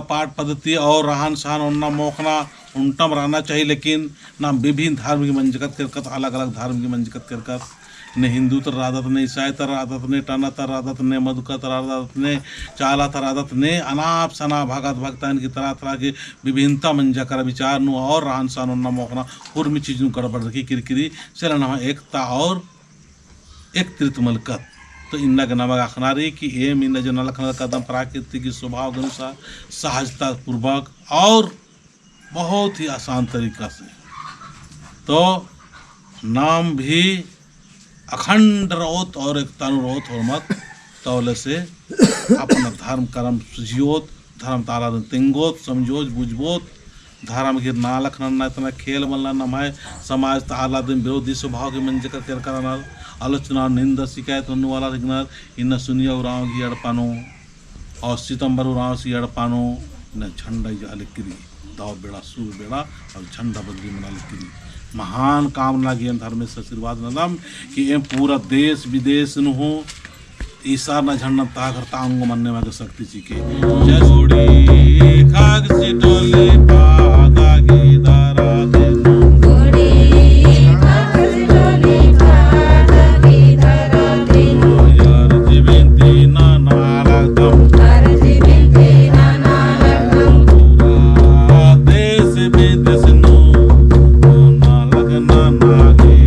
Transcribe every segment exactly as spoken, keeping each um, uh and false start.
पाठ पद्धति और रहन सहन ओन्ना मोख़ना ओन्टम रहना चाहिए, लेकिन नाम विभिन्न धर्म की मंजकत केरकत, अलग-अलग धर्म की मंजकत केरकत। ने हिन्दू तर रअदत, ने ईसाई तर रअदत, ने टना तर रअदत, ने मदुका तर रअदत, ने चाला तर रअदत, ने अनाप सनाप भगत भगताइन की तरह तरह की विभिन्नता मंजा केरा विचार नू और रहन सहन ओन्ना मोख़ना उर्मी चीज नू गड़बड़ रखी किरकिरी, सेले नम्है एकता और एकत्रित मलकत। तो इन्ना गे नमा गे अख़ना रई कि एम इन्ना जो नलख नलख कदम प्राकृतिक की स्वभाव के अनुसार सहजता पूर्वक और बहुत ही आसान तरीका से। तो नाम भी अखंड रओत और एकता नू रओत होरमत, तौले से अपना धर्म करम सुझियोत, धर्म ता आलारिन तेंगोत, समझोत, बुझबोत, धर्म गे नलख नन्ना इतना खेल मल्ला। नम्है समाज ता आलारिन विरोधी स्वभाव के मंजकर केरकर रअनर, आलोचना, निंदा, शिकायत नन्नू वाला हिकनर। इन्ना सुनिया उराँव गही एड़पा नू और सितम्बर उराँवसी एड़पा नू इन्ना झंडा इजआ लगी किरी, दव बेड़ा, सुर बेड़ा और झंडा बदरी मना लगी किरी। महान काम नना गे एम धर्मेस आशीर्वाद नन्दम कि एम पूरा देश विदेश नू हूँ ईसार ना झंडा तागर तांगो मन्ने मागे शक्ति चिके। जय सोड़ी खाग सिटोली पादा की दरा देनु। सोड़ी खाग सिटोली पादा की दरा देनु। यार जीवन तीना नालकम। यार जीवन तीना नालकम। पूरा देश विदेश नू नालक नना गे।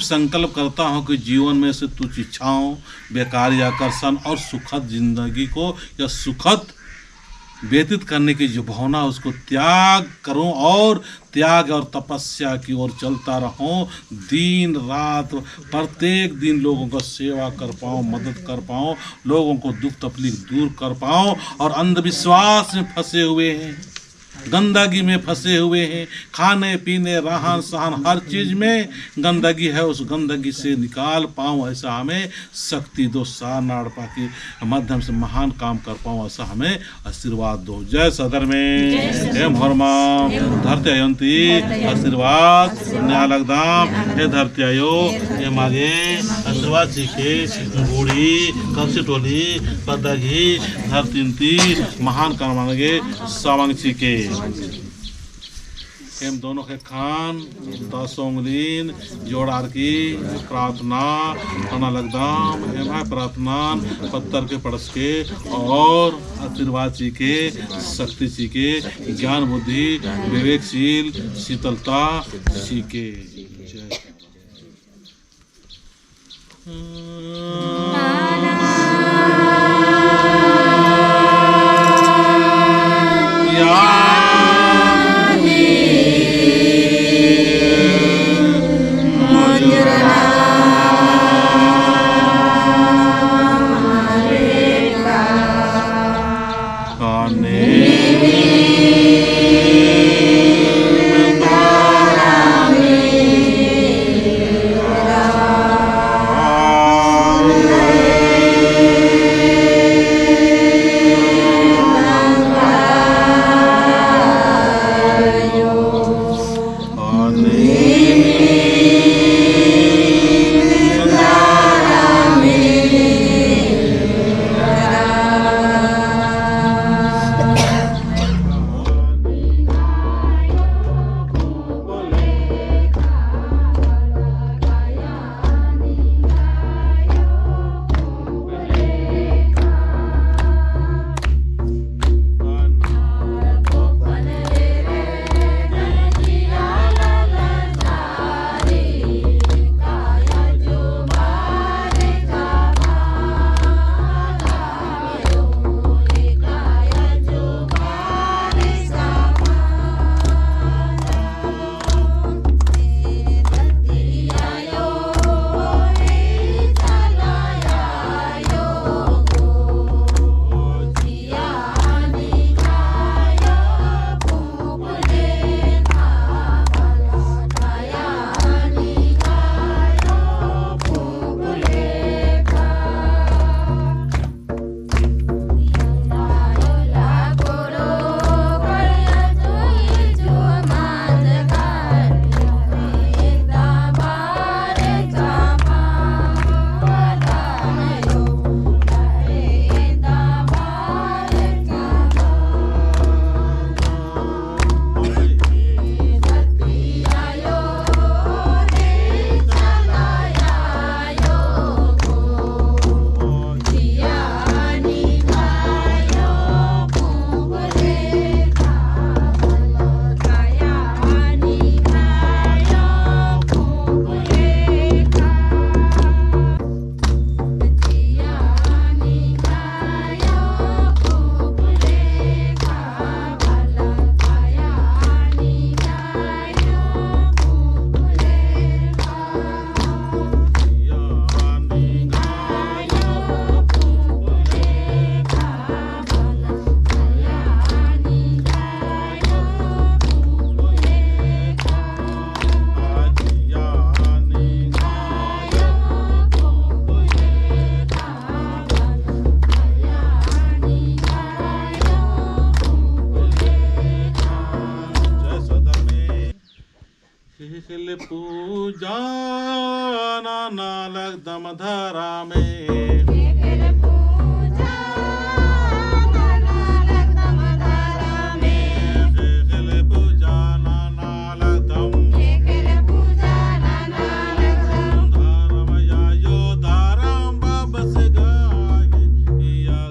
संकल्प करता हूँ कि जीवन में से तुच्छ इच्छाओं, बेकारी आकर्षण और सुखद जिंदगी को या सुखद व्यतीत करने की जो भावना, उसको त्याग करूँ और त्याग और तपस्या की ओर चलता रहूँ। दिन रात प्रत्येक दिन लोगों का सेवा कर पाऊँ, मदद कर पाऊँ, लोगों को दुख तकलीफ दूर कर पाऊँ। और अंधविश्वास में फंसे हुए हैं, गंदगी में फंसे हुए हैं, खाने पीने, रहन सहन, हर चीज में गंदगी है, उस गंदगी से निकाल पाऊँ, ऐसा हमें शक्ति दो, सरना एड़पा के माध्यम से महान काम कर पाऊँ, ऐसा हमें आशीर्वाद दो। जय सद्धर्मे, जय सद्धर्मे। एम होरमा, एम होरमा। धरती आयोन ती धरती आयोन ती आशीर्वाद आशीर्वाद नेआ लगदम। नेआ लगदम। हे धरती आयो, हे धरती आयो। एमा गे आशीर्वाद चिके, गुड़ी, कलसी टोली, पद्दा गही धरतीन ती महान काम नना गे सावांग चिके। एम दोनों ख़ेक्खन दस उंगलिन जोड़ारकी प्रार्थना नना लगदम। एम्है प्रार्थनान पत्तर के पढ़सके और आशीर्वाद चिके, शक्ति चिके, ज्ञान बुद्धि, विवेकशील शीतलता चिके। जय ख़ेख़ेल पूजा नना लगदम धरमे। ख़ेख़ेल पूजा नना लगदम धरमे। ख़ेख़ेल पूजा नना लगदम। ख़ेख़ेल पूजा नना लगदम। धरम आयो धरम बाबस गाई या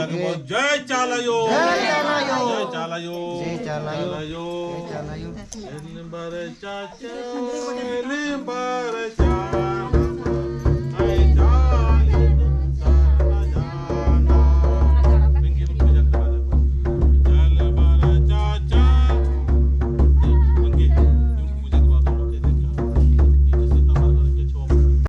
जय चाला अयो। जय चाला अयो। जय चाला अयो। जय चाला अयो। जय चाला अयो। जय चाला अयो। एन बरचा, एन बरचा।